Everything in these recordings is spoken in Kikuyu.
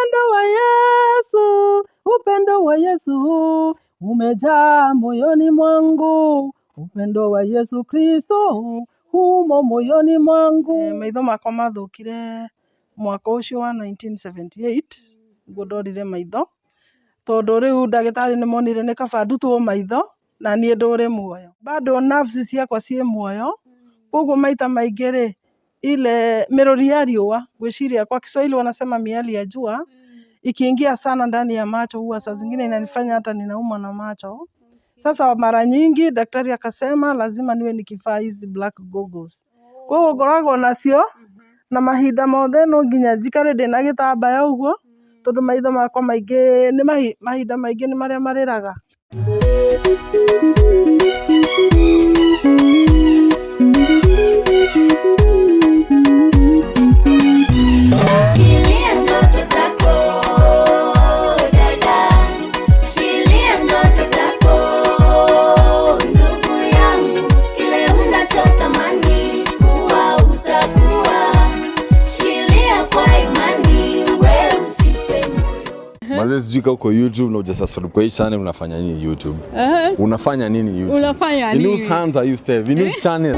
Upendo wa Yesu, upendo wa Yesu umejaa moyoni mwangu, upendo wa Yesu Kristo umo moyoni mwangu. Maitho makwa mathũkire mwaka ũcio wa 1978 nĩguo ndorire maitho, tondũ rĩu ndagĩtarĩ nĩ monire nĩ kaba ndutwo maitho na niĩ ndũre muoyo. Bado nerves ciakwa ciĩ muoyo, koguo maita maingĩ rĩ, ile mĩrũri ya riũa ngwĩciria kwa Kiswahili wanasema miali ya jua ikiingia sana ndani ya macho huwa saa zingine inanifanya hata ninaumwa na macho. Sasa mara nyingi daktari akasema lazima niwe nikivaa hizi black goggles. Koguo ngoragwo nacio na mahinda mothe no nginya njikare ndĩna gĩtambaya ũguo tondũ maitho makwa maingĩ nĩ mahinda maingĩ nĩ marĩa marĩraga. Shikilia ndoto zako dada, shikilia ndoto zako ndugu yangu, kile unachotamani kuwa utakuwa. Shikilia kwa imani, we usife moyo. Manze sijui kama uko YouTube na hujasubscribe kwa hii channel unafanya nini YouTube? Unafanya nini YouTube? Unafanya In nini? whose hands are you safe? In which channel?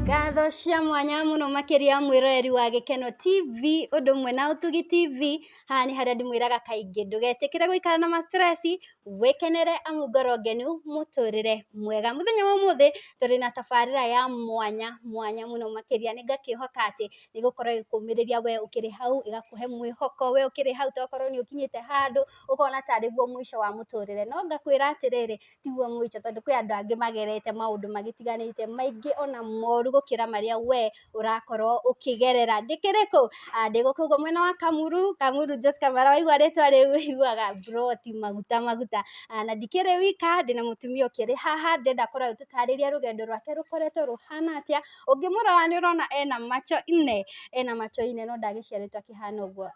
Ngatho cia mwanya muno makiria mwiroreri wa Gikeno TV undu umwe na Utugi TV. Haha ni haria ndimwiraga kaingĩ ndugetikire guikara na ma stress, wikenere amu ngoro ngenu muturire mwega. Muthenya wa umuthi turi na tabarira ya mwanya mwanya muno makiria, ni ngakihoka ati ni gukorwo igikumiria we ukiri hau, igakuhe mwihoko we ukiri hau, tokorwo ni ukinyite handu ukona tari guo mwisho wa muturire, no ngakwira atiriri tiguo mwisho tondu kwi andu angi magerete maundu magitiganite maingi ona moru gukira maria we urakorwo ukigerera. Ndikiri ku? Ndi guku uguo mwena wa Kamuru. Kamuru Jessica Mara, waigua ritwa riu iguaga broti maguta maguta. Na ndikiri wika, ndina mutumia ukiri haha ndenda korwo agitutariria rugendo rwake rukoretwo ruhana atia. Ungimurora ni urona ena macho ine, ena macho ine, no ndagiciaritwo akihana uguo.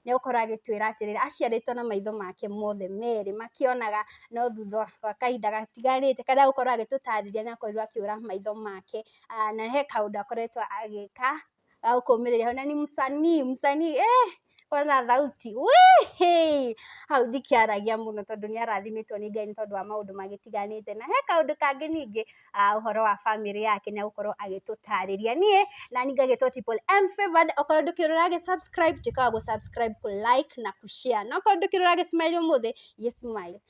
Nĩ egũkorwo agĩtwĩra atĩrĩrĩ, aciarĩtwo na maitho make mothe merĩ makĩonaga, no thutha wa kahinda gatiganĩte karĩa egũkorwo agĩtũtarĩria nĩ akorirwo akĩũra maitho make. Na he kaũndũ akoretwo agĩka ga gũkũmĩrĩria, na ni msanii msanii, kwanza thauti wĩhĩ hau ndikĩaragia mũno tondũ nĩ arathimĩtwo nĩ Ngai nĩ tondũ wa maũndũ magĩtiganĩte. Na he kaũndũ kangĩ ningĩ, ũhoro wa bamĩrĩ yake nĩ egũkorwo agĩtũtarĩria. Niĩ na niĩ ngagĩtwo Triple M Favored. Okorwo ndũkĩrĩ ũragĩ subscribe, tuĩka wa gũ subscribe, kũ like na kũ share, na okorwo ndũkĩrĩ ũragĩ smile ũmũthĩ, yes smile.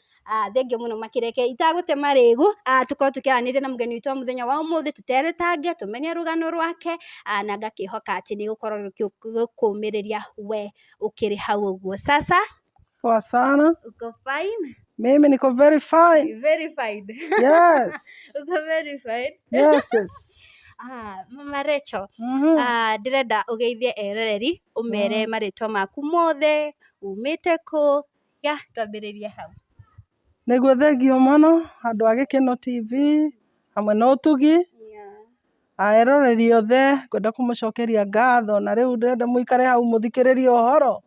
Thengiũ mũno makĩreke itagũte marĩgu, tũkorwo tũkĩaranĩria na mũgeni witũ wa mũthenya wa ũmũthĩ, tũteretange tũmenye rũgano rwake, na ngakĩhoka atĩ nĩ gũkorwo rũkũmĩrĩria we ũkĩrĩ hau ũguo. Sasa Poa sana. Uko fine? Mimi niko very fine. Very fine. Yes. Uko very fine. Yes. Yes. Mama Rachel, ndĩrenda ũgeithie eroreri ũmere marĩtwa maku mothe, umĩte kũ, ya twambĩrĩrie hau. Nĩguo thengio mũno andũ a Gĩkeno TV hamwe na Ũtugi, eroreri othe ngwenda kũmũcokeria ngatho, na rĩu ndĩrenda mũikare hau mũthikĩrĩrie ũhoro.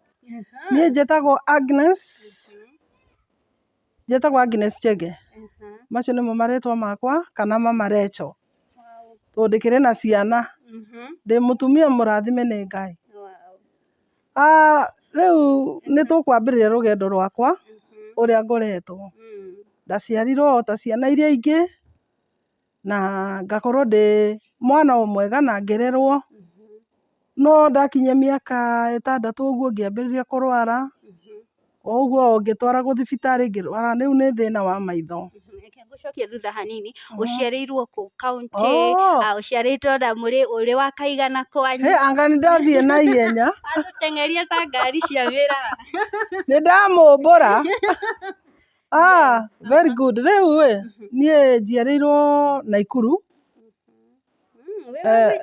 Niĩ njĩtagwo Agnes, njĩtagwo Agnes Chege. Macio nĩmo marĩtwa makwa kana Mama Rachel, tondũ ndĩkĩrĩ na ciana, ndĩ mũtumia mũrathime nĩ Ngai. Rĩu nĩ tũkwambĩrĩria rũgendo rwakwa ũrĩa ngoretwo. Ndaciarirwo o ta ciana iria ingĩ na ngakorwo ndĩ mwana o mwega na ngĩrerwo, no ndakinyia mĩaka 6 ũguo ngĩambĩrĩria kũrwara, o ũguo ngĩtwaragwo thibitarĩ ngĩrwara, rĩu nĩ thĩna wa maitho. Reke ngũcokie thutha hanini, ũciarĩirwo kũ kaunti, ũciarĩtwo na mũrĩ ũrĩ wa kaigana kwanyu? Hĩ, anga nĩ ndathiĩ na ihenya. Watũteng'eria ta ngari cia wĩra. Nĩ ndamũmbũra. Very good. Rĩu ĩ, niĩ njiarĩirwo Naikuru. Wĩ wa gwitũ?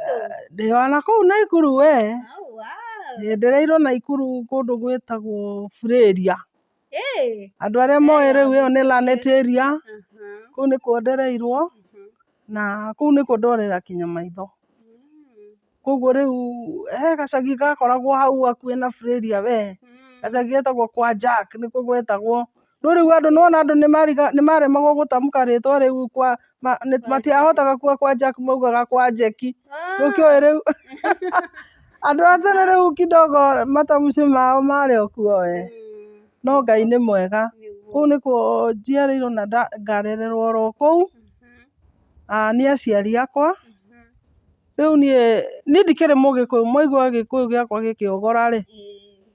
Ndĩ wa nakũu Naikuru we. Oh, wow. Ndereirwo Naikuru kũndũ gwĩtagwo Furaria. Andũ arĩa moĩ rĩu ĩyo nĩ Lanet area, kũu nĩkuo ndereirwo na kũu nĩkuo ndorera kinya maitho. Koguo rĩu he gacagi gakoragwo hau hakuhĩ na Furaria we, gacagi getagwo kwa Jack nĩkuo gwetagwo. No rĩu andũ nĩwona andũ nĩmaremagwo gũtamũka rĩtwa rĩu kwa matiahotaga kuga kwa Jack maugaga kwa Jeki. Nĩũkĩũĩ rĩu andũ a tene rĩu kidogo matamshi mao marĩ o kuo we. No Ngai nĩ mwega. Kũu nĩkuo njiarĩirwo na ngarererwo oro kũu nĩ aciari akwa. Rĩu niĩ ndikĩrĩ mũgĩkũyũ, mwaigua gĩkũyũ gĩakwa gĩkĩogora rĩ,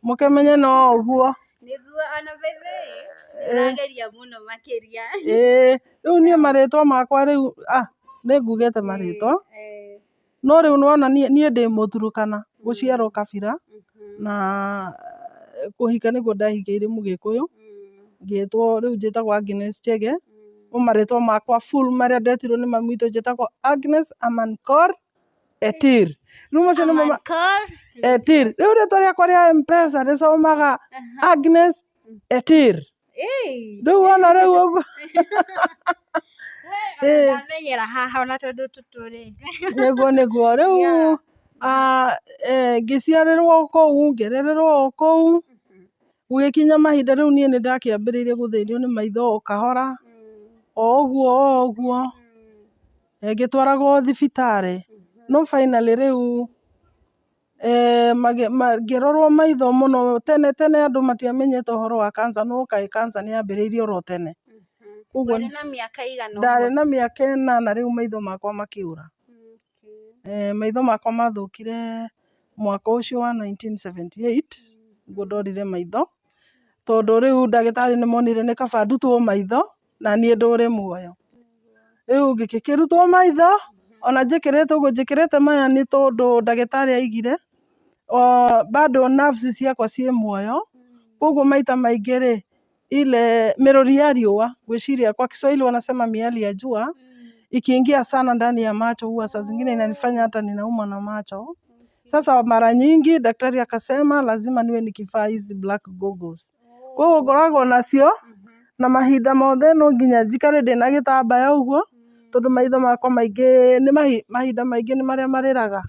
mũkĩmenye no ũguo. Nĩguo ona by the way, nĩũrageria mũno makĩria. Ĩĩ, rĩu niĩ marĩtwa makwa rĩu nĩ ngugĩte marĩtwa, no rĩu nĩwona niĩ ndĩ Mũturukana, gũciarwo Kabira, na kũhika nĩguo ndahikĩire Mũgĩkũyũ, ngĩtwo rĩu njĩtagwo Agnes Chege, no marĩtwa makwa full marĩa ndetirwo nĩ mami witũ njĩtagwo Agnes Amankor Etir. Rĩu macio nĩmo Amankor Etir. Rĩu rĩtwa rĩakwa rĩa Mpesa rĩcomaga Agnes Etir. Rĩu wona rĩu ũguo. Ndamenyera haha ona tondũ tũtũrĩte. Nĩguo nĩguo rĩu ngĩciarĩrwo kũu ngĩrererwo o kũu gũgĩkinya mahinda rĩu niĩ nĩ ndakĩambĩrĩirie gũthĩnio nĩ maitho o kahora o ũguo o ũguo ngĩtwaragwo thibitarĩ no finally rĩu ngĩrorwo maitho mũno tene tene andũ matiamenyete ũhoro wa cancer no kaĩ cancer nĩ yambĩrĩirie oro tene. Koguo warĩ na mĩaka ĩigana ũguo? Ndarĩ na mĩaka 8 rĩu maitho makwa makĩũra. Maitho makwa mathũkire mwaka ũcio wa 1978 nĩguo ndorire maitho tondũ rĩu ndagĩtarĩ nĩ monire nĩ kaba ndutwo maitho na niĩ ndũre muoyo. Rĩu ngĩkĩrutwo maitho ona njĩkĩrĩte ũguo njĩkĩrĩte maya nĩ tondũ ndagĩtarĩ aigire bado nerves ciakwa ciĩ muoyo koguo maita maingĩ rĩ ile mĩrũri ya riũa ngwĩciria kwa Kiswahili wanasema miali ya jua ikiingia sana ndani ya macho huwa saa zingine inanifanya hata ninaumwa na macho. Sasa mara nyingi daktari akasema lazima niwe nikivaa hizi black goggles. Koguo ngoragwo nacio na mahinda mothe no nginya njikare ndĩna gĩtambaya ũguo tondũ maitho makwa maingĩ nĩ mahinda maingĩ nĩ marĩa marĩraga.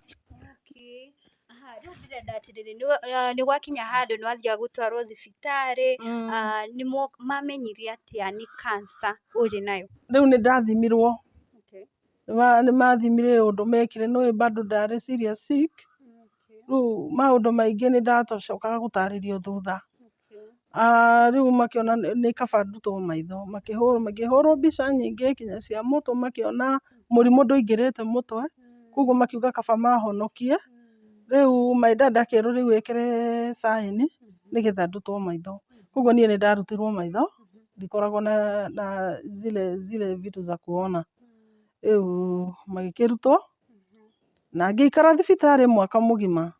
Rĩu ndĩrenda atĩrĩrĩ, nĩ gwakinya handũ nĩ wathiaga gũtwarwo thibitarĩ, nĩ mamenyire atĩa nĩ cancer ũrĩ nayo? Rĩu nĩ ndathimirwo. Nĩ mathimire ũndũ mekire nĩũĩ bado ndarĩ serious sick. Rĩu maũndũ maingĩ nĩ ndacokaga gũtarĩrio thutha. Rĩu makĩona nĩ kaba ndutwo maitho, makĩhũrwo mbica nyingĩ nginya cia mũtwe makĩona mũrimũ ndũingĩrĩte mũtwe, koguo makiuga kaba mahonokie. Rĩu my dad akĩrwo rĩu ĩkĩre sign nĩgetha ndutwo maitho. Koguo niĩ nĩ ndarutirwo maitho, ndikoragwo na zile vitu za kuona. Rĩu magĩkĩrutwo na ngĩikara thibitarĩ mwaka mũgima.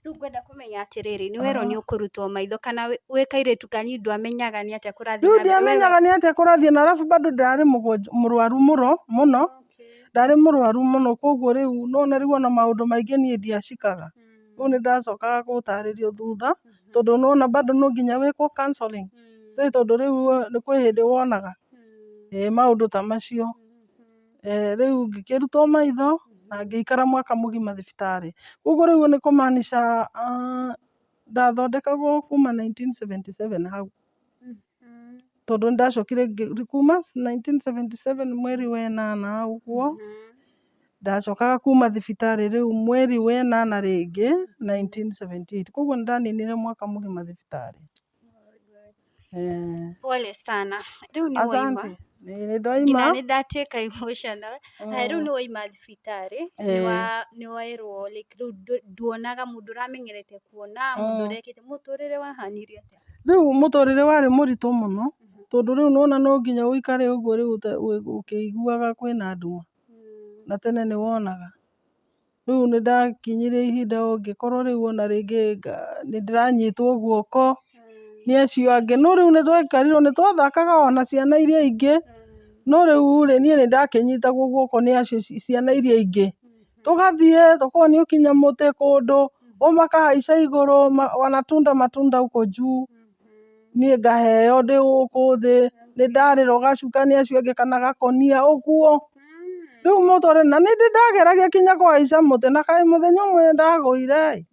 Rĩu ngwenda kũmenya atĩrĩrĩ, nĩ werwo nĩ ũkũrutwo maitho kana wĩ kairĩtu kanini ndwamenyaga nĩ atĩa kũrathiĩ Rĩu na mbere? ndiamenyaga nĩ atĩa kũrathiĩ na arabu bado ndarĩ mũrwaru mũno, ndarĩ mũrwaru mũno koguo rĩu nĩwona rĩu ona maũndũ maingĩ niĩ ndiacikaga. Rĩu nĩ ndacokaga gũtarĩrio thutha tondũ nĩwona bado no nginya wĩkwo counselling tondũ rĩu kwĩ hĩndĩ wonaga maũndũ ta macio. Rĩu ngĩkĩrutwo maitho na ngĩikara mwaka mũgima thibitarĩ. Koguo rĩu nĩ kũmaanisha ndathondekagwo kuma 1977 hau. Tondũ nĩ ndacokire kuma 1977 mweri wa ĩnana ũguo, ndacokaga kuma thibitarĩ rĩu mweri wa ĩnana rĩngĩ 1978. Koguo nĩ ndaninire mwaka mũgima thibitarĩ. Pole sana. Rĩu nĩ waima. Asante. Nĩ ndoima. Nginya nĩ ndatuĩka emotional. Rĩu nĩ waima thibitarĩ, nĩ werwo like rĩu nduonaga mũndũ ũramenyerete kuona, mũndũ ũrekĩte, mũtũrĩre wahanire atĩa? Rĩu mũtũrĩre warĩ mũritũ mũno tondũ rĩu nĩwona no nginya ũikare ũguo rĩu ũkĩiguaga kwĩna nduma na tene nĩ wonaga. Rĩu nĩ ndakinyire ihinda ngĩkorwo rĩu ona rĩngĩ nĩ ndĩranyitwo guoko nĩ acio angĩ no rĩu nĩ twekarirwo nĩ twathakaga ona ciana iria ingĩ no rĩu rĩ niĩ nĩ ndakĩnyitagwo guoko nĩ acio ciana iria ingĩ tũgathiĩ tũkonio kinya mũtĩ kũndũ o makahaica igũrũ wanatunda matunda huko juu niĩ ngaheo ndĩ gũkũ thĩ nĩ ndarĩrwo gacuka nĩ acio angĩ kana gakonia ũguo. Rĩu mũtũrĩre na nĩ ndĩ ndageragia kinya kũhaica mũtĩ na kaĩ mũthenya ũmwe ndagũire ĩ.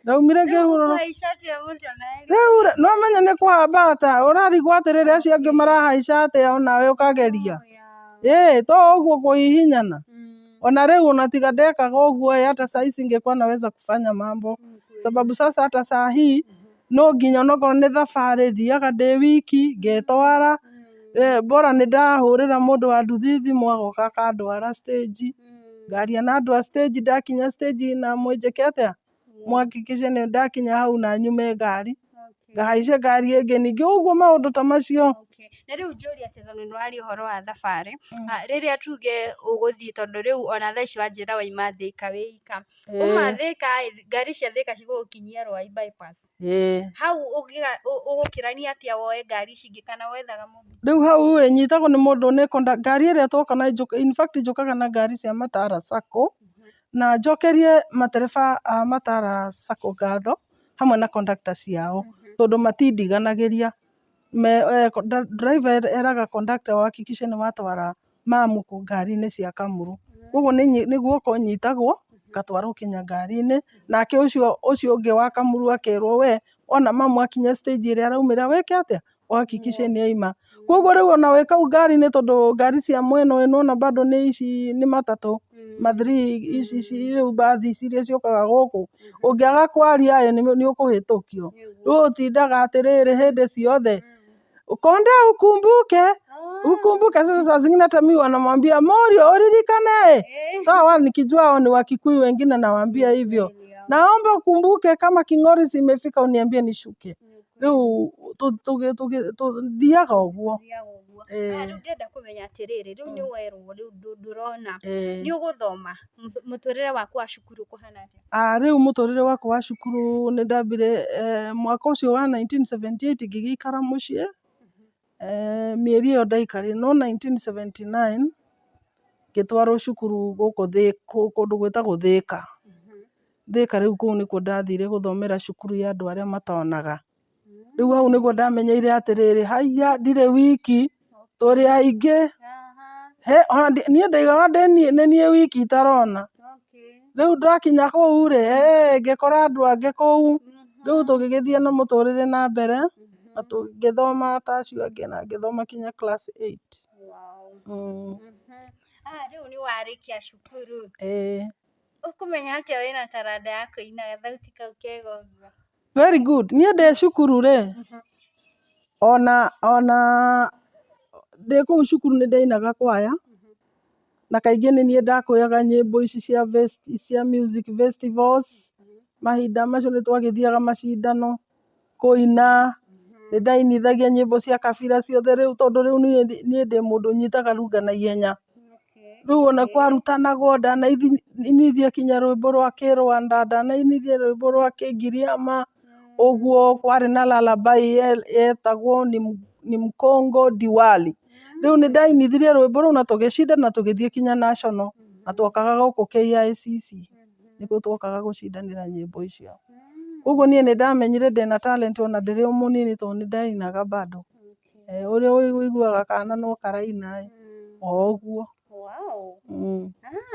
Ndaumire ngĩhurũrũka. Kũhaica atĩa mũtĩ ona Rĩu rĩ, no menye nĩ kũhambata ũrarigwo atĩrĩrĩ acio angĩ marahaica atĩa onawe ũkageria. Ĩĩ to ũguo kũhihinyana. Ona rĩu ona tiga ndekaga ũguo ĩ hata saa ici ingekuwa naweza kufanya mambo sababu sasa hata saa hii no nginya onokorwo nĩ thabarĩ thiaga ndĩ wiki ngetwara. Bora nĩ ndahũrĩra mũndũ wa nduthi thimũ agoka akandwara stage ngaria na andũ a stage ndakinya stage na mwĩnjĩke atĩa mwahakikishe nĩ ndakinya hau na nyume ngari ngahaice ngari ĩngĩ ningĩ ũguo maũndũ ta macio. Okay. Na rĩu njũria atĩ tondũ nĩ waria ũhoro wa thabarĩ, rĩrĩa tuge ũgũthiĩ tondũ rĩu ona thaa ici wanjĩra waima Thĩka wĩ ika. Uma Thĩka ĩ, ngari cia Thĩka cigũgũkinyia Ruai bypass. Hau ũgũkĩrania atĩa woe ngari ici ingĩ kana wethaga mũndũ? Rĩu hau ĩ nyitagwo nĩ mũndũ nĩ ngari ĩrĩa twoka na in fact njũkaga na ngari cia Matara Sacco na njokerie matereba a Matara Sacco ngatho hamwe na conductor ciao tondũ matindiganagĩria. Driver eraga conductor wahakikishe nĩ watwara mamu ngari-inĩ cia Kamuru. Koguo nĩ guoko nyitagwo ngatwarwo kinya ngari-inĩ nake ũcio ũcio ũngĩ wa Kamuru akerwo we ona mamu akinya stage ĩrĩa araumĩra wĩke atĩa uhakikishe nĩ aima. Koguo rĩu ona wĩ kau ngari-inĩ tondũ ngari cia mwena ũyũ nĩwona bado nĩ ici nĩ matatũ ma-three ici ici rĩu mbathi ici iria ciũkaga gũkũ ũngĩaga kwaria ĩ nĩ ũkũhĩtũkio. Rĩu ũtindaga atĩrĩrĩ hĩndĩ ciothe konde ukumbuke ukumbuke. Sasa saa zingine hata mi wanamwambia Morio uririkane. Sawa, nikijua hao ni Wakikuyu wengine nawaambia hivyo, naomba ukumbuke kama King'oris imefika uniambie nishuke. Rĩu thiaga ũguo. Rĩu ndĩrenda kũmenya atĩrĩrĩ, rĩu nĩ werwo rĩu ndũrona nĩ ũgũthoma mũtũrĩre waku wa cukuru ũkũhana atĩa? Rĩu mũtũrĩre wakwa wa cukuru nĩ ndambire mwaka ũcio wa 1978 ngĩgĩikara mũciĩ mĩeri ĩyo ndaikarire no 1979 ngĩtwarwo cukuru gũkũ kũndũ gwĩtagwo Thĩka. Thĩka rĩu kũu nĩkuo ndathire gũthomera cukuru ya andũ arĩa matonaga. Rĩu hau nĩguo ndamenyeire atĩrĩrĩ haiya ndirĩ wiki tũrĩ aingĩ. He ona niĩ ndaigaga nĩ niĩ wiki itarona. Rĩu ndakinya kũu rĩ ngĩkora andũ angĩ kũu rĩu tũgĩgĩthiĩ na mũtũrĩre na mbere na ngĩthoma ta acio angĩ na ngĩthoma kinya class 8. Rĩu nĩ warĩkia cukuru. Ũkũmenya atĩa wĩna taranda ya kũina gathauti kau kega ũguo? Very good. Niĩ ndĩ cukuru rĩ ona ndĩ kũu cukuru nĩ ndainaga kwaya na kaingĩ nĩ niĩ ndakũyaga nyĩmbo ici cia cia music festivals. Mahinda macio nĩ twagĩthiaga macindano kũina nĩ ndainithagia nyĩmbo cia kabira ciothe rĩu tondũ rĩu niĩ ndĩ mũndũ nyitaga lugha na ihenya. Rĩu ona kwarutanagwo ndanainithia kinya rwĩmbo rwa Kĩrwanda ndanainithia rwĩmbo rwa Kĩgiriama ũguo kwarĩ na lullaby yetagwo ni Mkongo Diwali. Rĩu nĩ ndainithirie rwĩmbo rũu na tũgĩcinda na tũgĩthiĩ kinya national na twokaga gũkũ KICC nĩkuo twokaga gũcindanĩra nyĩmbo icio. Koguo niĩ nĩ ndamenyire ndĩna talent ona ndĩrĩ o mũnini tondũ nĩ ndainaga bado. Ũrĩa ũiguaga kana no karaina ĩ o ũguo. Wow.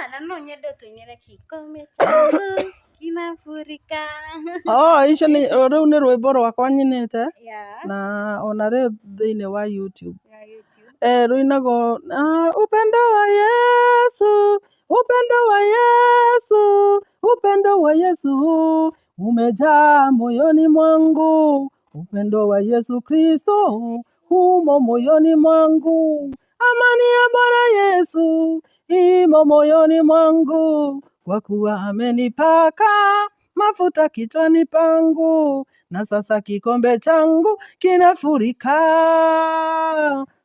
Na no nyende ũtũinĩre kikombe changu kinafurika. Oh, icio nĩ rĩu nĩ rwĩmbo rwakwa nyinĩte na ona rĩ thĩinĩ wa YouTube. Rũinagwo upendo wa Yesu, upendo wa Yesu, upendo wa Yesu umejaa moyoni mwangu, upendo wa Yesu Kristo umo moyoni mwangu, amani ya Bwana Yesu imo moyoni mwangu, kwa kuwa amenipaka mafuta kichwani pangu, na sasa kikombe changu kinafurika,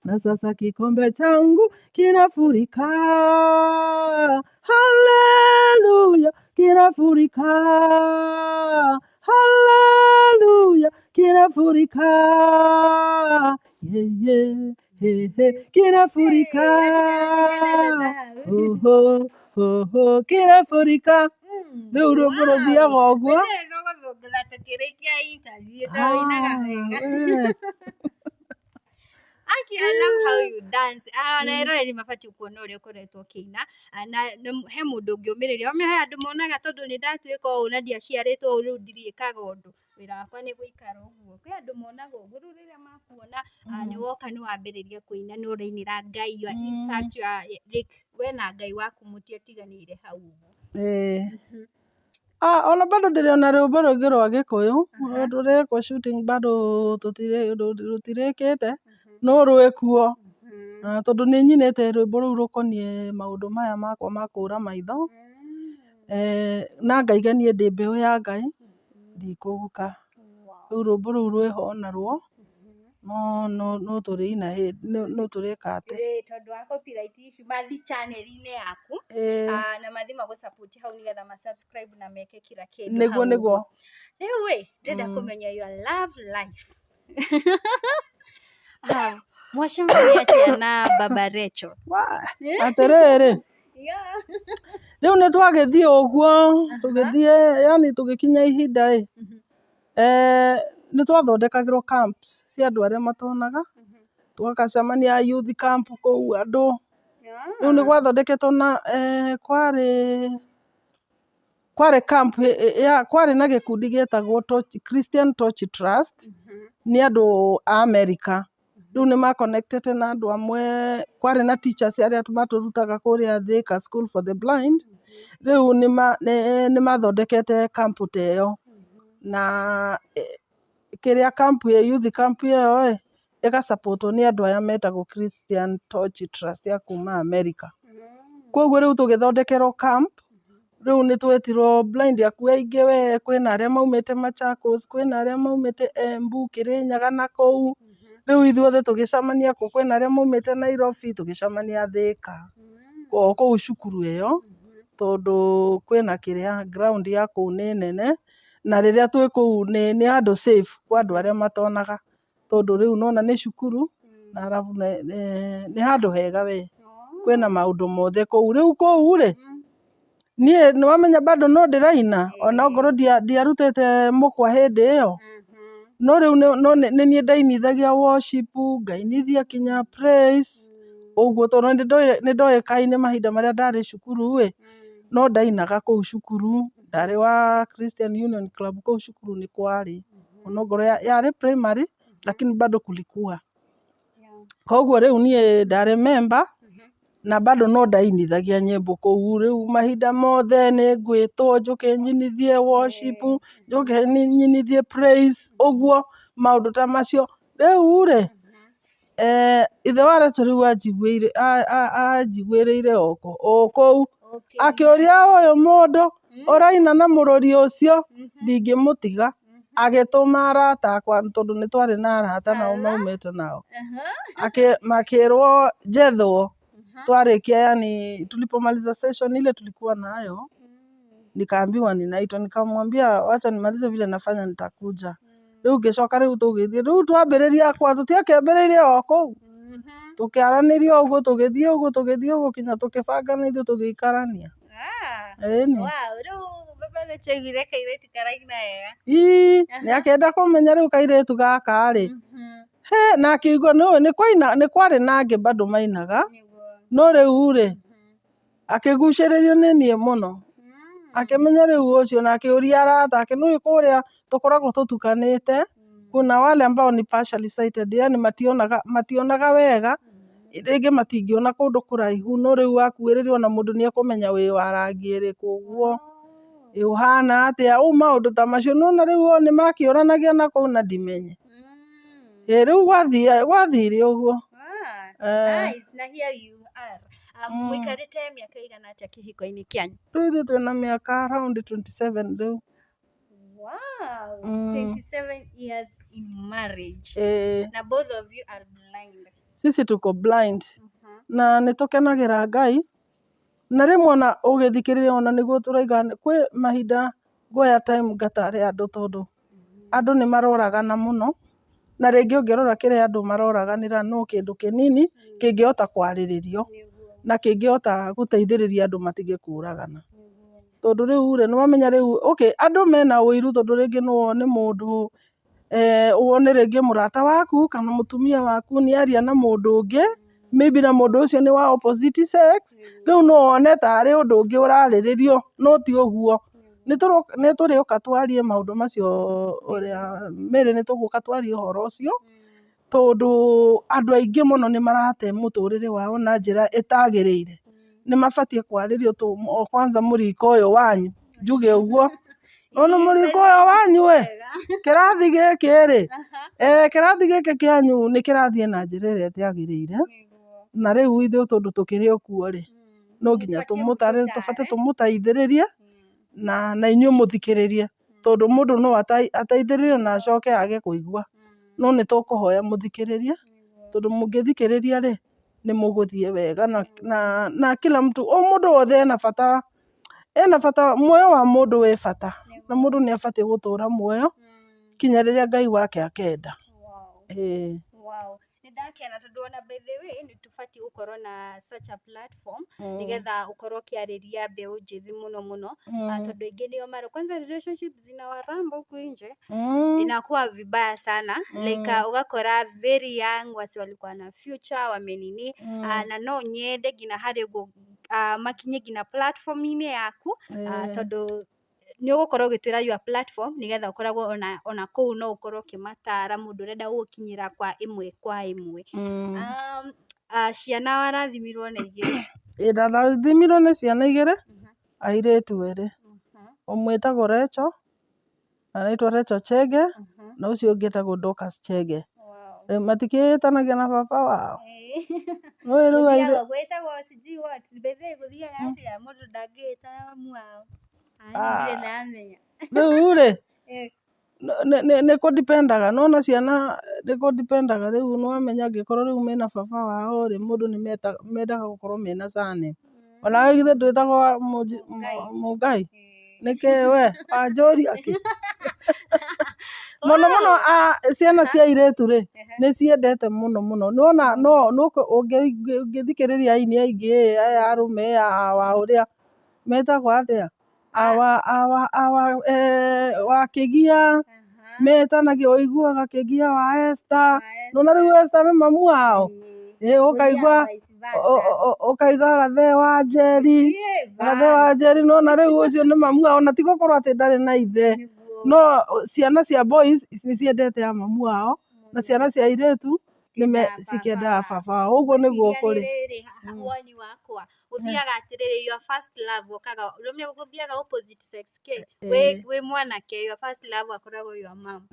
na sasa kikombe changu kinafurika, haleluya, kinafurika, haleluya, kinafurika, ye ye he he, kinafurika, oho oho, kinafurika. Rĩu rwĩmbo rũthiaga ũguo. Tũgũthũngũtha tũkĩrĩkia interview tondũ ũinaga wega. Aki love how you dance. Ah, na eroreri mabatiĩ kuona ũrĩa ũkoretwo ũkĩina. Ah, na he mũndũ ũngĩũmĩrĩria. Wamenya he andũ monaga tondũ nĩ ndatuĩka ũũ na ndiaciarĩtwo ũũ rĩu ndirĩkaga ũndũ. Wĩra wakwa nĩ gũikara ũguo. Kwĩ andũ monaga ũguo rĩu rĩrĩa makuona nĩ woka nĩ wambĩrĩria kũina nĩ ũrainĩra Ngai, you are in touch, you are, like, we na Ngai waku mũtiatiganĩire hau ũguo. Ĩĩ. Ah, ona bado ndĩrĩ ona rwĩmbo rũngĩ rwa Gĩkũyũ rũrekwo shooting bado rũtirĩkĩte no rwĩkuo. Ah, tondũ nĩ nyinĩte rwĩmbo rũu rũkoniĩ maũndũ maya makwa ma kũra maitho, na ngaiga niĩ ndĩ mbeũ ya Ngai ndikũhuka. Rĩu rwĩmbo rũu rwĩho onarwo no tũrĩina no tũrĩka atĩ. Ĩĩ, tondũ wa copyright issue mathi channel-inĩ yaku. Ĩĩ. Ah, na mathi magũ-support hau nĩgetha ma-subscribe na meke kila kĩndũ Nĩguo hau nĩguo. ũguo. Rĩu ĩ ndĩrenda kũmenya your love life. Ah, mwacemania atĩa na Baba Rachel? Atĩrĩrĩ, Yeah. rĩu nĩ twagĩthiĩ ũguo tũgĩthiĩ, yani tũgĩkinya ihinda ĩ, nĩ twathondekagĩrwo camps cia andũ arĩa matonaga, tũgacemania youth camp kũu andũ. Rĩu nĩ gwathondeketwo na kwarĩ camp ya kwarĩ na gĩkundi gĩetagwo Christian Torch Trust, nĩ andũ a America. Rĩu nĩ ma-connectĩte na andũ amwe, kwarĩ na teachers arĩa matũrutaga kũrĩa Thika School for the Blind. Rĩu nĩ mathondekete camp ta ĩyo na kĩrĩa camp ĩyo, youth camp ĩyo ĩ ĩga-support nĩ andũ aya metagwo Christian Torch Trust ya kuma America. Koguo rĩu tũgĩthondekerwo camp, rĩu nĩ twetirwo blind akuo aingĩ we, kwĩna arĩa maumĩte Machakos, kwĩna arĩa maumĩte Embu, Kĩrĩnyaga na kũu. Rĩu ithuothe tũgĩcemania kũu, kwĩna arĩa maumĩte Nairobi tũgĩcemania Thika o kũu cukuru ĩyo, tondũ kwĩna kĩrĩa ground ya kũu nĩ nene, na rĩrĩa twĩ kũu nĩ handũ safe kwa andũ arĩa matonaga, tondũ rĩu nĩwona nĩ cukuru na arabu nĩ handũ hega we, kwĩna maũndũ mothe kũu. Rĩu kũu rĩ, niĩ nĩwamenya bado no ndĩraina ona ongorwo ndiarutĩte mũkwa hĩndĩ ĩyo, no rĩu no nĩ niĩ ndainithagia worship, ngainithia kinya praise ũguo, tondũ nĩ ndoĩkaine mahinda marĩa ndarĩ cukuru ĩ, no ndainaga kũu cukuru, ndarĩ wa Christian Union Club kũu cukuru nĩ kwarĩ, onokorwo yarĩ primary lakini bado kulikuwa. Koguo rĩu niĩ ndarĩ member na bado no ndainithagia nyĩmbo kũu. Rĩu mahinda mothe nĩ ngwĩtwo njũke nyinithie worship, njũke nyinithie praise, ũguo maũndũ ta macio. Rĩu rĩ, ithe wa Rachel rĩu anjiguĩrĩire o kũu, akĩũria ũyũ mũndũ ũraina na mũrori ũcio ndingĩmũtiga, agĩtũma arata akwa tondũ nĩ twarĩ na arata nao maumĩte nao, makĩrwo njethwo twarĩkia, yani tulipomaliza session ile tulikuwa nayo, nikaambiwa ninaitwa, nikamwambia wacha nimalize vile nafanya nitakuja. Rĩu ngĩcoka rĩu tũgĩthiĩ, rĩu twambĩrĩria kwa tũtiakĩambĩrĩirie o kũu, tũkĩaranĩria ũguo tũgĩthiĩ ũguo tũgĩthiĩ ũguo kinya tũkĩbanga na ithuĩ tũgĩikarania. Ĩni. Wow, rĩu Baba Rachel aiguire kairĩtu karaina wega. Ii, nĩ akĩenda kũmenya rĩu kairĩtu gaka rĩ, he na akĩigua nĩũĩ nĩ kwaina nĩ kwarĩ na angĩ bado mainaga, no rĩu rĩ akĩgucĩrĩrio nĩ niĩ mũno, akĩmenya rĩu ũcio na akĩũria arata ake, nĩũĩ kũrĩa tũkoragwo tũtukanĩte, kuna wale ambao ni partially sighted, yani mationaga wega, rĩngĩ matingĩona kũndũ kũraihu, no rĩu wakuhĩrĩria ona mũndũ nĩ ekũmenya wĩ wa rangi ĩrĩkũ ũguo, ĩ ũhana atĩa, ũũ maũndũ ta macio, nĩwona rĩu o nĩ makĩũranagia na kũu na ndimenye. Ĩ rĩu gwathire ũguo. Nice. Na here you are. Mũikarĩte mĩaka ĩigana atĩa kĩhiko-inĩ kĩanyu? Rĩu ithuĩ twĩna mĩaka around 27 rĩu. Wow, 27 years in marriage. Ĩĩ. Na both of you are blind. Sisi tuko blind na nĩ tũkenagĩra Ngai, na rĩmwe ona ũgĩthikĩrĩria ona nĩguo tũrauga kwĩ mahinda nguoya time ngatare andũ, tondũ andũ nĩ maroragana mũno, na rĩngĩ ũngĩrora kĩrĩa andũ maroraganĩra no kĩndũ kĩnini kĩngĩhota kwarĩrĩrio na kĩngĩhota gũteithĩrĩria andũ matige kũragana. Tondũ rĩu rĩ, nĩwamenya rĩu, okay, andũ mena ũiru tondũ rĩngĩ no wone mũndũ Wone rĩngĩ mũrata waku kana mũtumia waku nĩ aria na mũndũ ũngĩ, maybe na mũndũ ũcio nĩ wa opposite sex, rĩu no wone tarĩ ũndũ ũngĩ ũrarĩrĩrio, no ti ũguo. Nĩ tũrĩũka twarie maũndũ macio ũrĩa Mary, nĩ tũgũka twarie ũhoro ũcio, tondũ andũ aingĩ mũno nĩ marate mũtũrĩre wao na njĩra ĩtagĩrĩire. Nĩ mabatiĩ kwarĩrio kwanza mũrika ũyũ wanyu, njuge ũguo. Ona mũrika ũyũ wanyu ĩ, kĩrathi gĩkĩ rĩ, kĩrathi gĩkĩ kĩanyu nĩ kĩrathiĩ na njĩra ĩrĩa ĩtagĩrĩire, na rĩu ithuĩ tondũ tũkĩrĩ o kuo rĩ, no nginya tũmũtare, tũbatiĩ tũmũteithĩrĩrie na inyuĩ mũthikĩrĩrie, tondũ mũndũ no ateithĩrĩrio na acoke age kũigua. No nĩ tũkũhoya mũthikĩrĩrie, tondũ mũngĩthikĩrĩria rĩ, nĩ mũgũthiĩ wega na kila mtu, o mũndũ wothe ena bata, ena bata, muoyo wa mũndũ wĩ bata, na mũndũ nĩ abatiĩ gũtũra muoyo kinya rĩrĩa Ngai wake akenda. Ĩĩ. Wow. Nĩ ndakena tondũ ona by the way nĩ tũbatiĩ gũkorwo na such a platform nĩgetha ũkorwo ũkĩarĩria mbeũ njĩthĩ mũno mũno, tondũ aingĩ nĩo maro kwanza relationship zinawaramba huku nje, inakuwa vibaya sana, like ũgakora very young wasi walikuwa na future wamenini, na no nyende nginya harĩ ũguo makinye nginya platform-inĩ yaku, tondũ nĩ ũgũkorwo ũgĩtwĩra your platform nĩgetha ũkoragwo ona kũu no ũkorwo ũkĩmatara mũndũ ũrenda gũgũkinyĩra kwa ĩmwe kwa ĩmwe. Ciana warathimirwo na igĩrĩ. Ĩĩ, ndarathimirwo nĩ ciana igĩrĩ, airĩtu erĩ. Ũmwe ĩtagwo Rachel, anaitwa Rachel Chege, na ũcio ũngĩ etagwo Dorcas Chege. Rĩu matikĩĩtanagia na baba wao. Nĩũĩ rĩu Gũthiaga gwĩtagwo sijui what. By the way gũthiaga atĩa mũndũ ndangĩĩtana mamu wao? Ah, ndirĩ ndamenya. Rĩu rĩ, nĩ kũdipendaga, nĩwona ciana nĩ kũdipendaga rĩu nĩwamenya angĩkorwo rĩu mena baba wao rĩ, mũndũ nĩ mendaga gũkorwo mena surname. Onawe githĩ ndwĩtagwo Mũngai? Nĩkĩ we wanjũria kĩ? Mũno mũno ciana cia airĩtu rĩ, nĩ ciendete mũno mũno. Nĩwona no ũngĩthikĩrĩria aini aingĩ ĩ, aya arũme wa ũrĩa metagwo atĩa? Awa wa Kĩgia, metanagia ũiguaga Kĩgia wa Esther. Nĩwona rĩu Esther nĩ mamu wao? Ĩ, ũkaigua ũkaigua Gathee wa Njeri, Gathee wa Njeri, nĩwona rĩu ũcio nĩ mamu wao, na ti gũkorwo atĩ ndarĩ na ithe. No ciana cia boys nĩ ciendete a mamu wao, na ciana cia airĩtu cikĩendaga baba wao. Ũguo nĩguo kũrĩ. Rĩrĩ woni wakwa gũthiaga atĩrĩrĩ, your first love ũkaga rũmwe gũthiaga opposite sex ke wĩ mwanake, your first love akoragwo your mom,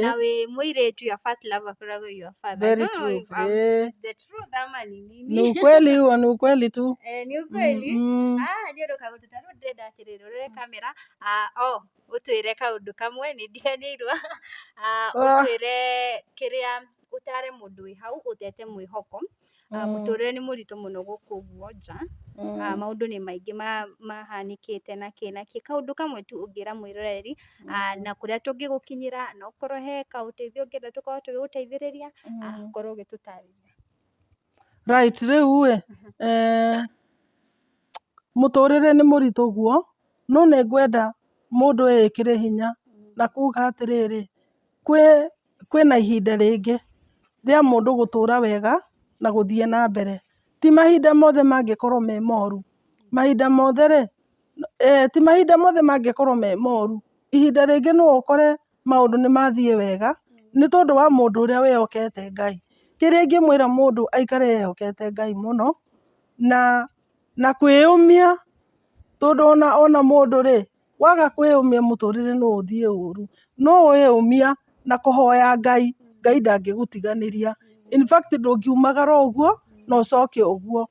na wĩ mũirĩtu, your first love akoragwo your father. Very I don't know true. if it's the truth ama ni nini. Ni ukweli huo, ni ukweli tu. Eh, ni ukweli. Ah, nĩ ũndũ kaũndũ ta rĩu ndĩrenda atĩrĩrĩ, ũrore kamera, oh, ũtwĩre kaũndũ kamwe nĩ ndiganĩirwo, ũtwĩre kĩrĩa ũtare mũndũ wĩ hau ũtete mwĩhoko. Mũtũrĩre nĩ mũritũ mũno gũkũ ũguo nja, maũndũ nĩ maingĩ mahanĩkĩte na kĩ na kĩ, kaũndũ kamwe tu ũngĩra mwĩroreri, na kũrĩa tũngĩgũkinyĩra, na ũkorwo he kaũteithio ũngĩenda tũkorwo tũgĩgũteithĩrĩria, ũkorwo ũgĩtũtarĩria. Right, rĩu ĩ, mũtũrĩre nĩ mũritũ guo, no nĩ ngwenda mũndũ eĩkĩre hinya na kuga atĩrĩrĩ, kwĩna ihinda rĩngĩ rĩa mũndũ gũtũra wega na gũthiĩ na mbere. Ti mahinda mothe mangĩkorwo me moru. Mahinda mothe rĩ, ti mahinda mothe mangĩkorwo me moru. Ihinda rĩngĩ no ũkore maũndũ nĩ mathiĩ wega, nĩ tondũ wa mũndũ ũrĩa wĩhokete Ngai. Kĩrĩa ingĩmwĩra mũndũ aikare ehokete Ngai mũno, na kwĩyũmia, tondũ ona mũndũ rĩ, waga kwĩyũmia mũtũrĩre no ũthiĩ ũru. No weyũmia na kũhoya Ngai, Ngai ndangĩgũtiganĩria. In fact ndũngiumagara ũguo na ũcoke ũguo.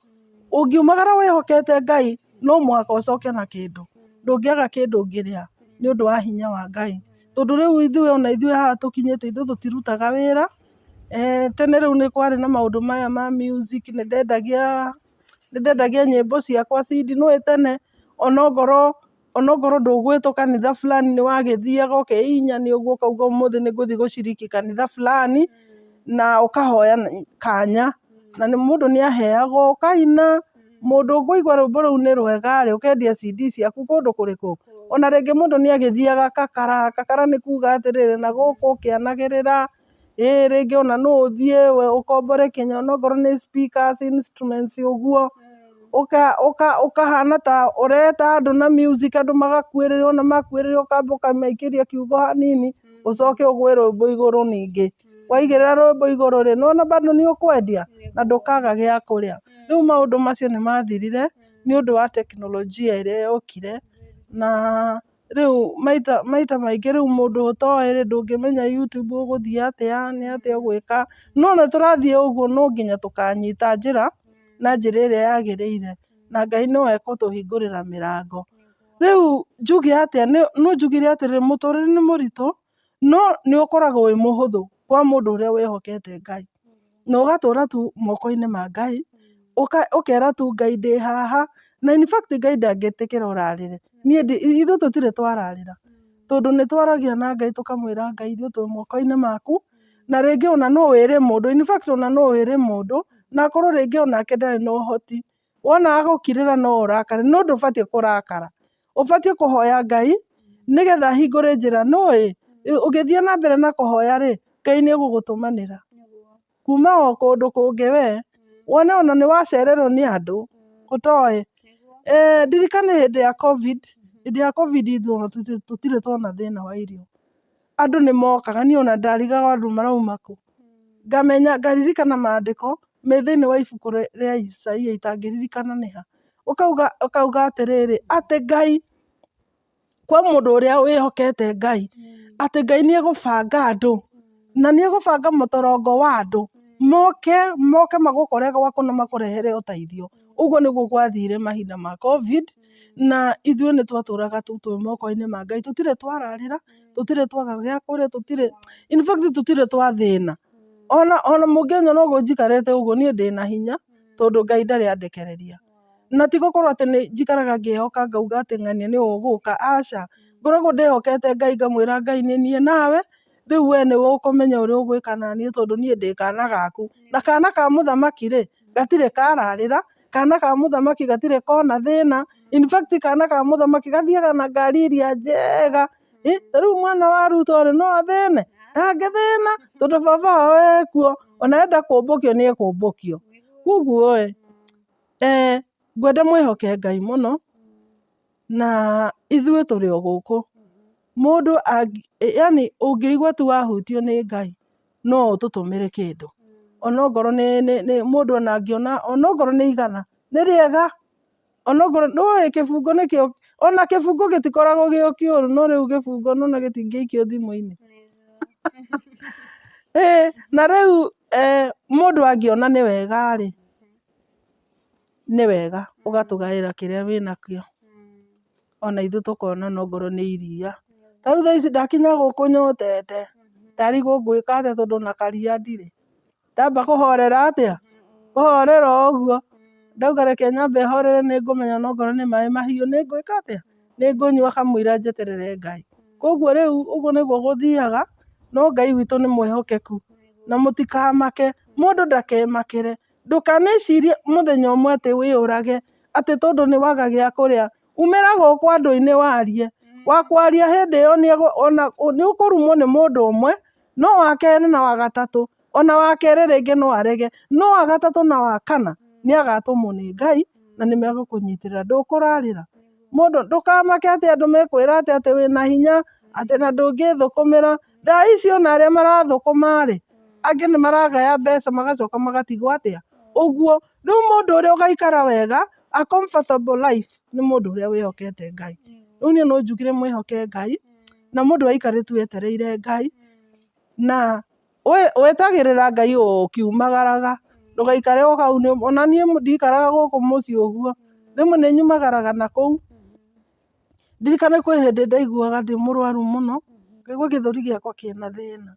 Ũngiumagara wĩhokete Ngai, no mũhaka ũcoke na kĩndũ. Ndũngĩaga kĩndũ ũngĩrĩa nĩ ũndũ wa hinya wa Ngai. Tondũ rĩu ithuĩ ona ithuĩ haha tũkinyĩte ithuĩ tũtirutaga wĩra. Tene rĩu nĩ kwarĩ na maũndũ maya ma music, nĩ ndendagia nyĩmbo ciakwa CD. Nĩũĩ tene onongorwo ndũgwĩtwo kanitha fulani nĩ wagĩthiaga ũkeinyania ũguo ũkauga ũmũthĩ nĩ ngũthiĩ gũciriki kanitha fulani, na ũkahoya kanya. Na mũndũ nĩ aheagwo ũkaina, mũndũ ũkũigua rwĩmbo rũu nĩ rwega rĩ, ũkendia CD ciaku kũndũ kũrĩkũ? Ona rĩngĩ mũndũ nĩ agĩthiaga kakara, kakara nĩ kuga atĩrĩrĩ, na gũkũ ũkĩanagĩrĩra, ĩ rĩngĩ ona no ũthiĩ we ũkombore kinya onokorwo nĩ speakers, instruments ũguo, ũkahana ta ũreta andũ na music, andũ magakuĩrĩra, ona makuĩrĩra ũkamba ũkamaikĩria kiugo hanini, ũcoke ũgwe rwĩmbo igũrũ ningĩ. Waigĩrĩra rwĩmbo igũrũ rĩ, nĩwona bado nĩ ũkwendia na ndũkaga gĩa kũrĩa. Rĩu maũndũ macio nĩ mathirire nĩ ũndũ wa teknolojia ĩrĩa yokire, na rĩu maita maita maingĩ rĩu mũndũ ũtoĩ rĩ, ndũngĩmenya YouTube ũgũthiĩ atĩa, nĩ atĩa ũgwĩka, no nĩ tũrathiĩ ũguo no nginya tũkanyita njĩra na njĩra ĩrĩa yagĩrĩire, na Ngai no ekũtũhingũrĩra mĩrango. Rĩu njuge atĩa, no njugire atĩrĩrĩ, mũtũrĩre nĩ mũritũ, no nĩ ũkoragwo wĩ mũhũthũ kwa mũndũ ũrĩa wĩhokete Ngai, na ũgatũra tu moko-inĩ ma Ngai, ũkera tu Ngai ndĩ haha, na in fact Ngai ndangĩtĩkĩra ũrarĩre. Niĩ ithuĩ tũtirĩ twararĩra, tondũ nĩ twaragia na Ngai tũkamwĩra Ngai ithuĩ twĩ moko-inĩ maku, na rĩngĩ ona no wĩre mũndũ, in fact ona no wĩre mũndũ, na akorwo rĩngĩ onake ndarĩ na ũhoti, wona agũkirĩra no ũrakare, no ndũbatiĩ kũrakara, ũbatiĩ kũhoya Ngai nĩgetha ahingũre njĩra, nĩũĩ ũgĩthiĩ na mbere na kũhoya rĩ, Ngai nĩ egũgũtũmanĩra kuma o kũndũ kũngĩ we, wone ona nĩ wacererwo nĩ andũ ũtoĩ. Ndirikane hĩndĩ ya COVID, hĩndĩ ya COVID ithuĩ ona tũtirĩ tuona thĩna wa irio. Andũ nĩ mokaga, niĩ ona ndarigagwo andũ marauma kũ. Ngamenya, ngaririkana maandĩko me thĩinĩ wa ibuku rĩa Isaia itangĩririkana nĩha. Ũkauga ũkauga atĩrĩrĩ, atĩ Ngai, kwa mũndũ ũrĩa wĩhokete Ngai, atĩ Ngai nĩ egũbanga andũ, na nĩ egũbanga mũtorongo wa andũ, moke moke magũkore gwaku na makũrehere ũteithio. Ũguo nĩguo gwathire mahinda ma COVID, na ithuĩ nĩ twatũraga tu twĩ moko-inĩ ma Ngai, tũtirĩ twararĩra, tũtirĩ twaga gĩa kũrĩa, tũtirĩ, in fact tũtirĩ twathĩna. Ona mũngĩnyona ũguo njikarĩte ũguo niĩ ndĩna hinya, tondũ Ngai ndarĩ andekereria. Na ti gũkorwo atĩ nĩ njikaraga ngĩhoka ngauga atĩ ng'ania nĩwe ũgũka, aca. Ngoragwo ndĩhokete Ngai ngamwĩra Ngai nĩ niĩ nawe, rĩu we nĩwe ũkũmenya ũrĩa ũgwĩka naniĩ tondũ niĩ ndĩ kana gaku. Na kana ka mũthamaki rĩ, gatirĩ kararĩra, kana ka mũthamaki gatirĩ kona thĩna, in fact kana ka mũthamaki gathiaga na ngari ĩrĩa njega. Ta rĩu mwana wa Ruto rĩ, no athĩne? Ndangĩthĩna, tondũ baba wao ekuo, ona enda kũmbũkio nĩ ekũmbũkio. Koguo ĩ, ngwenda mwĩhoke Ngai mũno, na ithuĩ tũrĩ o gũkũ. Mũndũ yani ũngĩigua tu wahutio nĩ Ngai, no ũtũtũmĩre kĩndũ. Onokorwo nĩ mũndũ ona angĩona, onokorwo nĩ igana, nĩ rĩega. Onokorwo, nĩũĩ kĩbungo nĩkĩo, ona kĩbungo gĩtikoragwo gĩ o kĩũru, no rĩu kĩbungo nĩwona gĩtingĩikio thimũ-inĩ. Ĩĩ, na rĩu mũndũ angĩona nĩ wega rĩ, nĩ wega ũgatũgaĩra kĩrĩa wĩnakĩo, ona ithuĩ tũkona onokorwo nĩ iria. Ta rĩu thaa ici ndakinya gũkũ nyotete, ndarigwo ngwĩka atĩa tondũ ona karia ndirĩ. Ndamba kũhorera atĩa? Kũhorera o ũguo, ndauga reke nyambe horere nĩ ngũmenya onokorwo nĩ maĩ mahiũ nĩ ngwĩka atĩa? Nĩ ngũnyua kamũira njeterere Ngai. Koguo rĩu ũguo nĩguo gũthiaga, no Ngai witũ nĩ mwĩhokeku, na mũtikamake, mũndũ ndakemakĩre, ndũkanecirie mũthenya ũmwe atĩ wĩyũrage, atĩ tondũ nĩ waga gĩa kũrĩa. Umĩra gũkũ andũ-inĩ warie, wa kwaria hĩndĩ ĩyo nĩ ũkũrumwo nĩ mũndũ ũmwe, no wa kerĩ na wa gatatũ, ona wa kerĩ rĩngĩ no arege, no wa gatatũ na wa kana nĩ agatũmwo nĩ Ngai na nĩ megũkũnyitĩrĩra, ndũkũrarĩra. Mũndũ ndũkamake atĩ andũ mekwĩra atĩ atĩ wĩna hinya, atĩ na ndũngĩthũkũmĩra. Thaa ici ona arĩa marathũkũma rĩ, angĩ nĩ maragaya mbeca magacoka magatigwo atĩa? Ũguo. Rĩu mũndũ ũrĩa ũgaikara wega, a comfortable life, nĩ mũndũ ũrĩa wĩhokete Ngai. Rĩu niĩ no njugire mwĩhoke Ngai, na mũndũ aikare tu etereire Ngai, na wetagĩrĩra Ngai ũkiumagaraga, ndũgaikare o hau, ona niĩ ndikaraga gũkũ mũciĩ ũguo, rĩmwe nĩ nyumagaraga na kũu. Ndirikane kwĩ hĩndĩ ndaiguaga ndĩ mũrwaru mũno, ngaigua gĩthũri gĩakwa kĩna thĩna.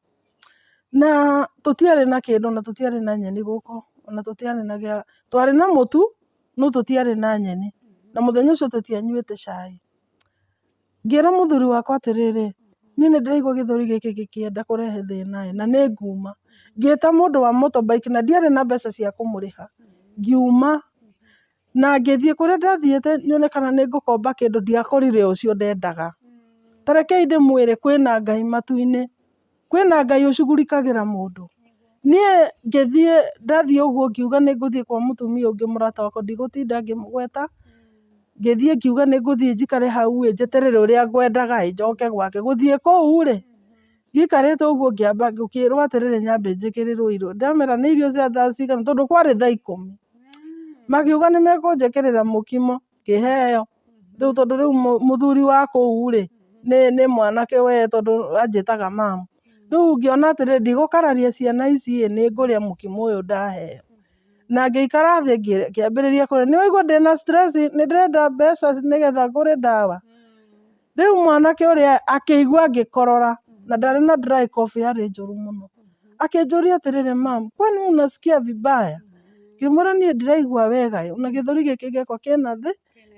Na tũtiarĩ na kĩndũ na tũtiarĩ na nyeni gũkũ, ona tũtiarĩ na gĩa, twarĩ na mũtu, no tũtiarĩ na nyeni. Na mũthenya ũcio tũtianyuĩte cai. Ngĩra mũthuri wakwa atĩrĩrĩ, niĩ nĩ ndĩraigua gĩthũri gĩkĩ gĩkĩenda kũrehe thĩna ĩ, na nĩ nguma. Ngĩta mũndũ wa motorbike na ndiarĩ na mbeca cia kũmũrĩha. Ngiuma. Na ngĩthiĩ kũrĩa ndathiĩte nyone kana nĩ ngũkomba kĩndũ ndiakorire ũcio ndendaga. Ta rekei ndĩmwĩre kwĩna Ngai matu-inĩ, kwĩna Ngai ũcugurikagĩra mũndũ. Niĩ ngĩthiĩ, ndathiĩ ũguo ngiuga nĩ ngũthiĩ kwa mũtumia ũngĩ mũrata wakwa, ndigũtinda ngĩmũgweta, ngĩthiĩ ngiuga nĩ ngũthiĩ njikare hau ĩ, njeterere ũrĩa ngwendaga ĩ, njoke gwake. Gũthiĩ kũu rĩ, njikarĩte ũguo ngĩamba ngĩrwo atĩrĩrĩ nyambe njĩkĩrĩrwo irio. Ndamera nĩ irio cia thaa cigana tondũ kwarĩ thaa ikũmi. Makiuga nĩ mekũnjĩkĩrĩra mũkimo, ngĩheo. Rĩu tondũ rĩu mũthuri wa kũu rĩ, nĩ mwanake we tondũ anjĩtaga mamu. Rĩu ngĩona atĩrĩrĩ ndigũkararia ciana ici ĩ, nĩ ngũrĩa mũkimo ũyũ ndaheo. Na ngĩikara thĩ ngĩambĩrĩria kũrĩa. Nĩ waigua ndĩna stress nĩ ndĩrenda mbeca nĩgetha ngũre ndawa. Rĩu mwanake ũrĩa akĩigua ngĩkorora na ndarĩ na dry cough yarĩ njũru mũno. Akĩnjũria atĩrĩrĩ, mum, kwani unasikia vibaya? Ngĩmwĩra niĩ ndiraigua wega ĩ, ona gĩthũri gĩkĩ gĩakwa kĩna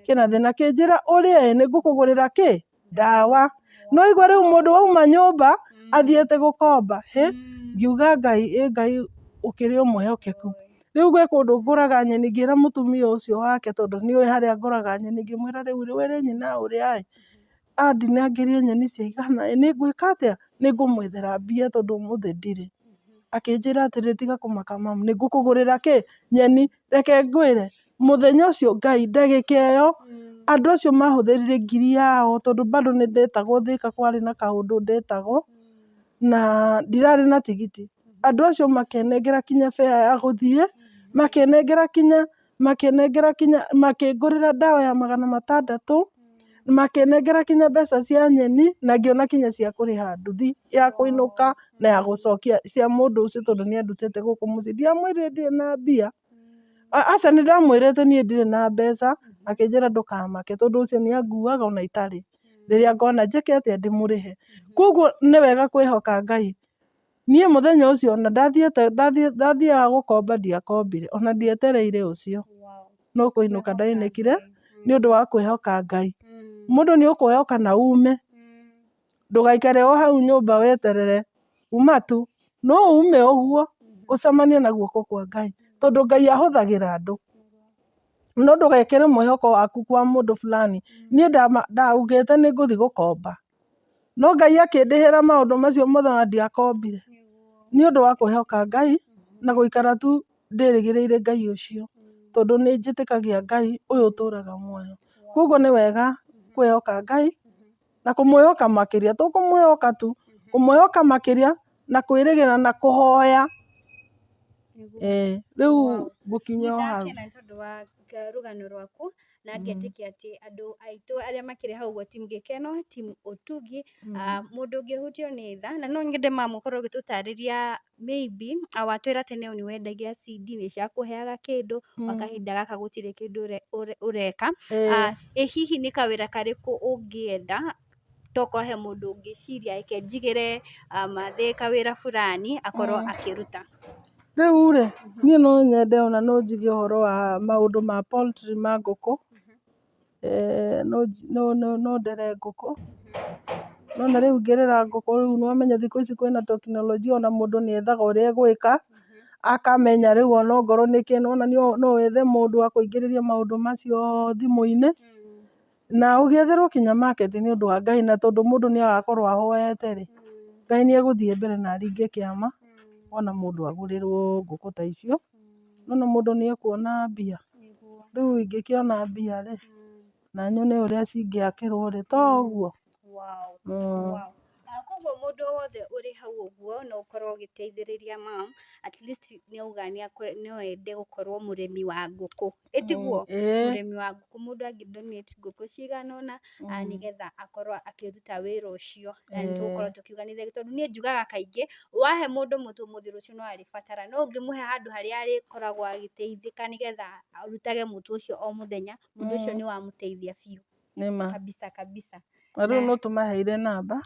thĩna. Akĩnjĩra ũrĩe ĩ, nĩngũkũgũrĩra kĩ? Ndawa. Nĩ waigua rĩu mũndũ wauma nyũmba athiĩte gũkomba, hĩ, ngiuga Ngai, ĩ Ngai ũkĩrĩ o mwĩhokeku. Rĩu gwĩ kũndũ ngũraga nyeni ngĩra mũtumia ũcio wake tondũ nĩoĩ harĩa ngũraga nyeni, ngĩmwĩra rĩu wĩre nyina ũrĩa ĩ, andinangĩrie nyeni cia igana ĩ, nĩngwĩka atĩa? Nĩngũmwethera mbia tondũ ũmũthĩ ndirĩ. Akĩnjĩra atĩrĩrĩ tiga kũmaka mamu, nĩngũkũgũrĩra kĩ? Nyeni. Reke ngwĩre, mũthenya ũcio Ngai, ndagĩka ĩyo, andũ acio mahũthĩrire ngiri yao tondũ bado nĩndetagwo Thĩka kwarĩ na kaũndũ ndetagwo, na ndirarĩ na tigiti. Andũ acio makĩnengera kinya fare ya gũthiĩ, makĩnengera kinya, makĩnengera kinya, makĩngũrĩra ndawa ya magana matandatũ, makĩnengera kinya mbeca cia nyeni, na ngĩona kinya cia kũrĩha nduthi ya kũinũka na ya gũcokia cia mũndũ ũcio tondũ nĩ andutĩte gũkũ mũciĩ. Ndiamwĩrire ndirĩ na mbia, aca nĩ ndamwĩrĩte niĩ ndirĩ na mbeca, akĩnjĩra ndũkamake tondũ ũcio nĩ anguaga ona itarĩ, rĩrĩa ngona njĩke atĩa ndĩmũrĩhe. Koguo nĩ wega kwĩhoka Ngai. Niĩ mũthenya ũcio ona ndathiĩte ndathiaga gũkomba ndiakombire, ona ndietereire ũcio, no kũinũka ndainũkire nĩ ũndũ wa kwĩhoka Ngai. Mũndũ nĩ ũkwĩhoka na ume, ndũgaikare o hau nyũmba weterere, uma tu, no ume ũguo ũcemanie na guoko kwa Ngai, tondũ Ngai ahũthagĩra andũ. No ndũgekĩre mwĩhoko waku kwa mũndũ fulani. Niĩ ndaugĩte nĩ ngũthiĩ gũkomba. No Ngai akĩndĩhĩra maũndũ macio mothe ona ndiakombire. Nĩ ũndũ wa kwĩhoka Ngai na gũikara tu ndĩrĩgĩrĩire Ngai ũcio. Tondũ nĩ njĩtĩkagia Ngai ũyũ ũtũraga muoyo. Koguo nĩ wega kwĩhoka Ngai na kũmwĩhoka makĩria. To kũmwĩhoka tu, kũmwĩhoka makĩria na kwĩrĩgĩrĩra na kũhoya. Rĩu ngũkinya o hau. Nĩndakena nĩ tondũ wa rũgano rwaku na ngetĩkia atĩ andũ aitũ arĩa makĩrĩ hau ũguo team Gĩkeno, team Ũtugi, mũndũ ũngĩhutio nĩ tha, na no nyende mama ũkorwo ũgĩtũtarĩria maybe watwĩra tene nĩ wendagia CD nĩ ciakũheaga kĩndũ, gwa kahinda gaka gũtirĩ kĩndũ ũreka, ĩ hihi nĩ kawĩra karĩkũ ũngĩenda tokorwo he mũndũ ũngĩciria reke njigĩre Mathĩ kawĩra fulani akorwo akĩruta? Rĩu rĩ, niĩ no nyende ona no njigie ũhoro wa maũndũ ma poultry ma ngũkũ, no ndere ngũkũ, nĩwona rĩu ngĩrera ngũkũ rĩu nĩwamenya thikũ ici kwĩna tekinoronjia ona mũndũ nĩ ethaga ũrĩa egwĩka, akamenya rĩu ona ongorwo nĩ kĩ, nĩwona no wethe mũndũ akũingĩrĩrie maũndũ macio thimũ-inĩ, na ũgĩetherwo kinya market nĩ ũndũ wa Ngai na tondũ mũndũ nĩ agakorwo ahoete rĩ, Ngai nĩ egũthiĩ mbere na aringe kĩama, wona mũndũ agũrĩrwo ngũkũ ta icio, nĩwona mũndũ nĩ ekuona mbia, rĩu ingĩkĩona mbia rĩ, na nyone ũrĩa cingĩakĩrwo rĩ, to ũguo? Koguo mũndũ o wothe ũrĩ hau ũguo no ũkorwo ũgĩteithĩrĩria mom, at least nĩ auga no ende gũkorwo mũrĩmi wa ngũkũ, ĩ tiguo? Mũrĩmi wa ngũkũ, mũndũ angĩ donate ngũkũ cigana ũna nĩgetha akorwo akĩruta wĩra ũcio, na nĩ tũgũkorwo tũkiuga nĩ thengiũ, tondũ niĩ njugaga kaingĩ, wahe mũndũ mũtu ũmũthĩ rũciũ no arĩbatara, no ũngĩmũhe handũ harĩa arĩkoragwo agĩteithĩka nĩgetha arutage mũtu ũcio o mũthenya, mũndũ ũcio nĩ wamũteithia biũ. Nĩma. Kabisa kabisa. Na rĩu no tũmaheire namba.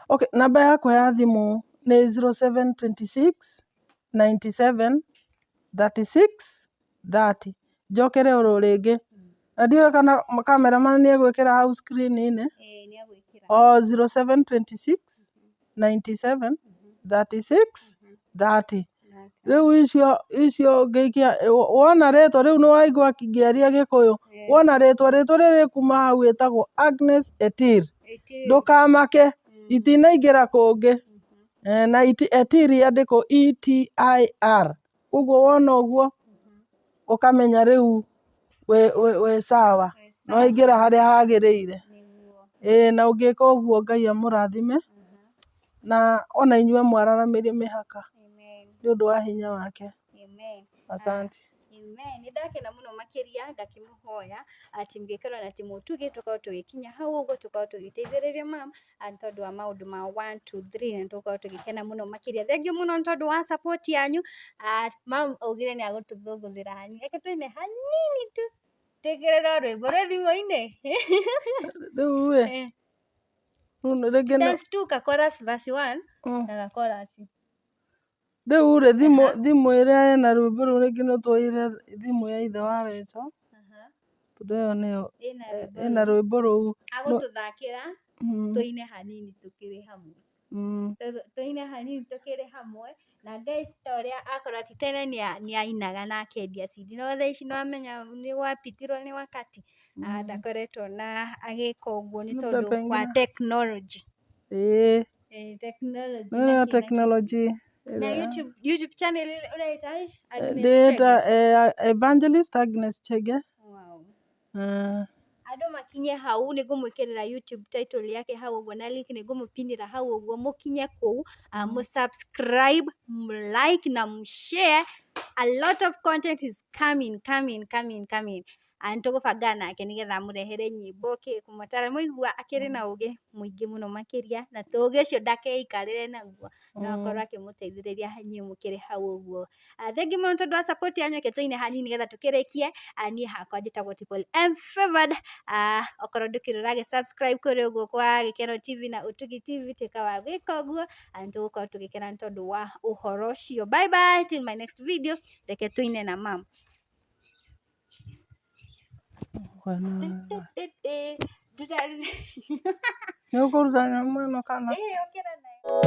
Okay, namba yakwa ya thimũ nĩ 0726 97 36 30. Njokere oro rĩngĩ. Na ndiũĩ kana cameraman nĩ egwĩkĩra hau screen-inĩ. O 0726 97 36 30. Rĩu icio ngĩikia wona rĩtwa rĩu nĩwaigua ngĩaria Gĩkũyũ, wona rĩtwa rĩrĩ kuma hau ĩtagwo Agnes Etir. Ndũkamake, itinaingĩra kũngĩ. Na Etir yandĩkwo ETIR. Koguo wona ũguo ũkamenya rĩu wĩ sawa, no waingĩra harĩa hagĩrĩire. Ĩĩ na ũngĩka ũguo Ngai amũrathime na ona inyuĩ mwararamĩrie mĩhaka nĩ ũndũ wa hinya wake. Asante. Amen. Nĩ ndakena mũno makĩria ngakĩmũhoya atĩ mũgĩkorwo na timu Ũtugi tũkorwo tũgĩkinya hau ũguo tũkorwo tũgĩteithĩrĩria mam tondũ wa maũndũ ma 1 2 3 na tũkorwo tũgĩkena mũno makĩria. Thengiũ mũno nĩ tondũ wa support yanyu. Mam augire nĩ agũtũthũngũthĩra hanini, reke tũine hanini tu twĩkĩrĩrwo rwĩmbo rwĩ thimũ-inĩ. Rĩu ĩ rĩngĩ Dance tu ka chorus verse 1 na ka chorus. Rĩu rĩ thimũ ĩrĩa ĩna rwĩmbo rũu rĩngĩ no twoire thimũ ya ithe wa Rachel tondũ ĩyo nĩyo ĩna rwĩmbo rũu. Agũtũthakĩra tũine hanini tũkĩrĩ hamwe. Tũine hanini tũkĩrĩ hamwe na guys ta ũrĩa akorwo tene nĩ ainaga na akendia CD no thaa ici nĩwamenya nĩ wapitirwo nĩ wakati ndakoretwo na agĩka ũguo nĩ tondũ wa technology. Ĩĩ. Technology. Nĩyo technology. Na YouTube channel ũreita Ndĩta Evangelist Agnes Chege. Wow. Andũ makinye hau nĩ ngũmwĩkĩrĩra YouTube title yake hau ũguo na link nĩ ngũmũpinĩra hau ũguo mũkinye kũu, mũsubscribe, mũlike na mũshare. A lot of content is coming coming coming coming. Nĩ tũgũbanga nake nĩgetha amũrehere nyĩmbo kĩ kũmũtara mũigua akĩrĩ na ũgĩ mũingĩ mũno makĩria na ũgĩ ũcio ndakeikarĩre naguo no akorwo akĩmũteithĩrĩria inyuĩ mũkĩrĩ hau ũguo. Thengiũ mũno tondũ wa support yanyu, reke tũine hanini nĩgetha tũkĩrĩkie. Niĩ hakwa njĩtagwo Triple M Favored. Okorwo ndũkĩrĩ ũragĩ subscribe kũrĩ ũguo kwa Gĩkeno TV na Ũtugi TV, tuĩka wa gwĩka ũguo nĩ tũgũkorwo tũgĩkena nĩ tondũ wa ũhoro ũcio. Bye bye till my next video. Reke tũine na mam. Nĩ ũkũruta nyamũ ĩno kana? Ĩĩ ũkĩra nayo.